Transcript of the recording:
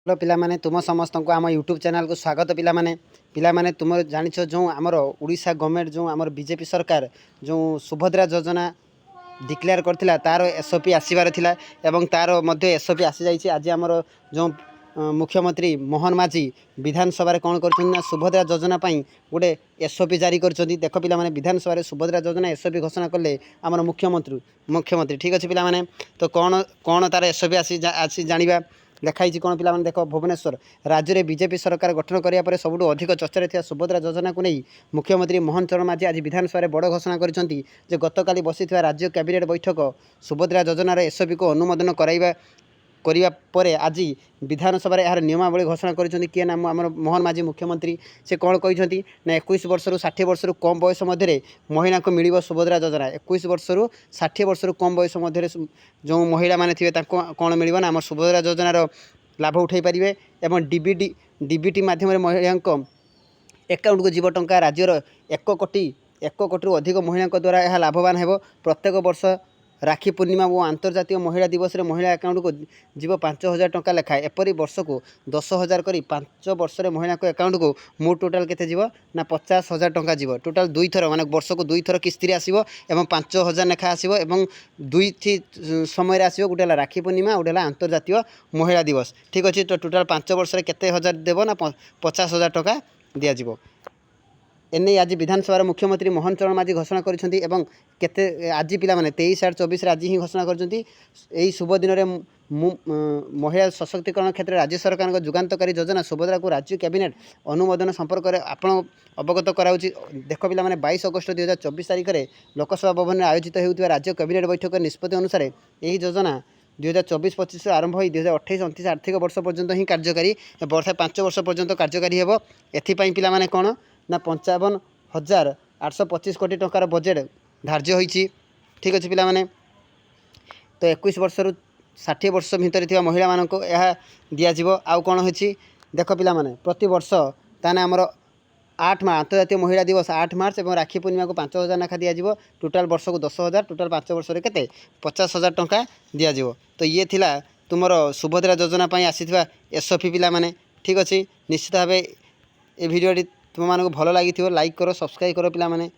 Hello ପିଲାମାନେ, ତୁମ ସମସ୍ତଙ୍କୁ ଆମ ୟୁଟ୍ୟୁବ୍ ଚ୍ୟାନେଲ୍କୁ ସ୍ୱାଗତ। ପିଲାମାନେ, ପିଲାମାନେ, ତୁମେ ଜାଣିଛ, ଯେଉଁ ଆମର ଓଡ଼ିଶା ଗଭର୍ଣ୍ଣମେଣ୍ଟ, ଯେଉଁ ଆମର ବିଜେପି ସରକାର ଯେଉଁ ସୁଭଦ୍ରା ଯୋଜନା ଡିକ୍ଲେୟାର କରିଥିଲା, ତା'ର ଏସ୍ ଓ ପି ଆସିବାର ଥିଲା ଏବଂ ତା'ର ମଧ୍ୟ ଏସ୍ ଓ ପି ଆସିଯାଇଛି। ଆଜି ଆମର ଯେଉଁ ମୁଖ୍ୟମନ୍ତ୍ରୀ ମୋହନ ମାଝୀ ବିଧାନସଭାରେ କ'ଣ କରିଛନ୍ତି ନା ସୁଭଦ୍ରା ଯୋଜନା ପାଇଁ ଗୋଟେ ଏସ୍ ଓ ପି ଜାରି କରିଛନ୍ତି। ଦେଖ ପିଲାମାନେ, ବିଧାନସଭାରେ ସୁଭଦ୍ରା ଯୋଜନା ଏସ୍ ଓ ପି ଘୋଷଣା କଲେ ଆମର ମୁଖ୍ୟମନ୍ତ୍ରୀ। ଠିକ୍ ଅଛି ପିଲାମାନେ, ତ କ'ଣ କ'ଣ ତା'ର ଏସ୍ ଓ ପି ଆସି ଜାଣିବା। ଲେଖା ହେଇଛି କ'ଣ ପିଲାମାନେ, ଦେଖ। ଭୁବନେଶ୍ୱର, ରାଜ୍ୟରେ ବିଜେପି ସରକାର ଗଠନ କରିବା ପରେ ସବୁଠୁ ଅଧିକ ଚର୍ଚ୍ଚାରେ ଥିବା ସୁଭଦ୍ରା ଯୋଜନାକୁ ନେଇ ମୁଖ୍ୟମନ୍ତ୍ରୀ ମୋହନ ଚରଣ ମାଝୀ ଆଜି ବିଧାନସଭାରେ ବଡ଼ ଘୋଷଣା କରିଛନ୍ତି ଯେ ଗତକାଲି ବସିଥିବା ରାଜ୍ୟ କ୍ୟାବିନେଟ୍ ବୈଠକ ସୁଭଦ୍ରା ଯୋଜନାର ଏସ୍ଓପିକୁ ଅନୁମୋଦନ କରିବା ପରେ ଆଜି ବିଧାନସଭାରେ ଏହାର ନିୟମାବଳୀ ଘୋଷଣା କରିଛନ୍ତି। କିଏ ନା ଆମର ମୋହନ ମାଝୀ ମୁଖ୍ୟମନ୍ତ୍ରୀ। ସେ କ'ଣ କହିଛନ୍ତି ନା 21 ବର୍ଷରୁ 60 ବର୍ଷରୁ କମ୍ ବୟସ ମଧ୍ୟରେ ମହିଳାଙ୍କୁ ମିଳିବ ସୁଭଦ୍ରା ଯୋଜନା। 21 ବର୍ଷରୁ 60 ବର୍ଷରୁ କମ୍ ବୟସ ମଧ୍ୟରେ ଯେଉଁ ମହିଳାମାନେ ଥିବେ, ତାଙ୍କୁ କ'ଣ ମିଳିବ ନା ଆମର ସୁଭଦ୍ରା ଯୋଜନାର ଲାଭ ଉଠାଇ ପାରିବେ ଏବଂ ଡିବିଟି ମାଧ୍ୟମରେ ମହିଳାଙ୍କ ଆକାଉଣ୍ଟକୁ ଯିବ ଟଙ୍କା। ରାଜ୍ୟର 1 କୋଟିରୁ ଅଧିକ ମହିଳାଙ୍କ ଦ୍ୱାରା ଏହା ଲାଭବାନ ହେବ। ପ୍ରତ୍ୟେକ ବର୍ଷ ରାକ୍ଷୀ ପୂର୍ଣ୍ଣିମା ଓ ଆନ୍ତର୍ଜାତୀୟ ମହିଳା ଦିବସରେ ମହିଳା ଆକାଉଣ୍ଟକୁ ଯିବ 5,000 ଟଙ୍କା ଲେଖାଏଁ। ଏପରି ବର୍ଷକୁ 10,000 କରି 5 ବର୍ଷରେ ମହିଳାଙ୍କ ଆକାଉଣ୍ଟକୁ ମୋଟ ଟୋଟାଲ୍ କେତେ ଯିବ ନା 50,000 ଟଙ୍କା ଯିବ। ଟୋଟାଲ୍ ଦୁଇଥର, ମାନେ ବର୍ଷକୁ ଦୁଇଥର କିସ୍ତିରେ ଆସିବ ଏବଂ 5,000 ଲେଖା ଆସିବ ଏବଂ ଦୁଇଟି ସମୟରେ ଆସିବ। ଗୋଟେ ହେଲା ରାକ୍ଷୀ ପୂର୍ଣ୍ଣିମା, ଗୋଟେ ହେଲା ଆନ୍ତର୍ଜାତୀୟ ମହିଳା ଦିବସ। ଠିକ୍ ଅଛି, ତ ଟୋଟାଲ୍ 5 ବର୍ଷରେ କେତେ ହଜାର ଦେବ ନା 50,000 ଟଙ୍କା ଦିଆଯିବ। ଏନେଇ ଆଜି ବିଧାନସଭାର ମୁଖ୍ୟମନ୍ତ୍ରୀ ମୋହନ ଚରଣ ମାଝୀ ଘୋଷଣା କରିଛନ୍ତି ଏବଂ କେତେ ଆଜି ପିଲାମାନେ, 23/8/24ରେ ଆଜି ହିଁ ଘୋଷଣା କରିଛନ୍ତି। ଏହି ଶୁଭ ଦିନରେ ମୁଁ ମହିଳା ସଶକ୍ତିକରଣ କ୍ଷେତ୍ରରେ ରାଜ୍ୟ ସରକାରଙ୍କ ଯୁଗାନ୍ତକାରୀ ଯୋଜନା ସୁଭଦ୍ରାକୁ ରାଜ୍ୟ କ୍ୟାବିନେଟ୍ ଅନୁମୋଦନ ସମ୍ପର୍କରେ ଆପଣ ଅବଗତ କରାଉଛି। ଦେଖ ପିଲାମାନେ, 22 ଅଗଷ୍ଟ 2024 ତାରିଖରେ ଲୋକସଭା ଭବନରେ ଆୟୋଜିତ ହେଉଥିବା ରାଜ୍ୟ କ୍ୟାବିନେଟ୍ ବୈଠକର ନିଷ୍ପତ୍ତି ଅନୁସାରେ ଏହି ଯୋଜନା 2024-25ରୁ ଆରମ୍ଭ ହୋଇ 2028-29 ଆର୍ଥିକ ବର୍ଷ ପର୍ଯ୍ୟନ୍ତ ହିଁ କାର୍ଯ୍ୟକାରୀ ହେବ, ଅର୍ଥାତ୍ 5 ବର୍ଷ ପର୍ଯ୍ୟନ୍ତ କାର୍ଯ୍ୟକାରୀ ହେବ। ଏଥିପାଇଁ ପିଲାମାନେ, କ'ଣ ନା 55,825 କୋଟି ଟଙ୍କାର ବଜେଟ୍ ଧାର୍ଯ୍ୟ ହୋଇଛି। ଠିକ୍ ଅଛି ପିଲାମାନେ, ତ 21 ବର୍ଷରୁ 60 ବର୍ଷ ଭିତରେ ଥିବା ମହିଳାମାନଙ୍କୁ ଏହା ଦିଆଯିବ। ଆଉ କ'ଣ ହୋଇଛି ଦେଖ ପିଲାମାନେ, ପ୍ରତିବର୍ଷ ତାହେଲେ ଆମର 8 ଆନ୍ତର୍ଜାତୀୟ ମହିଳା ଦିବସ 8 ମାର୍ଚ୍ଚ ଏବଂ ରାକ୍ଷୀ ପୂର୍ଣ୍ଣିମାକୁ 5,000 ଲେଖା ଦିଆଯିବ। ଟୋଟାଲ୍ ବର୍ଷକୁ 10,000, ଟୋଟାଲ୍ 5 ବର୍ଷରେ କେତେ? 50,000 ଟଙ୍କା ଦିଆଯିବ। ତ ଇଏ ଥିଲା ତୁମର ସୁଭଦ୍ରା ଯୋଜନା ପାଇଁ ଆସିଥିବା ଏସ୍ ଓ ପି ପିଲାମାନେ। ଠିକ୍ ଅଛି, ନିଶ୍ଚିତ ଭାବେ ଏ ଭିଡ଼ିଓଟି ତୁମମାନଙ୍କୁ ଭଲ ଲାଗିଥିବ। ଲାଇକ୍ କର, ସବସ୍କ୍ରାଇବ୍ କର ପିଲାମାନେ।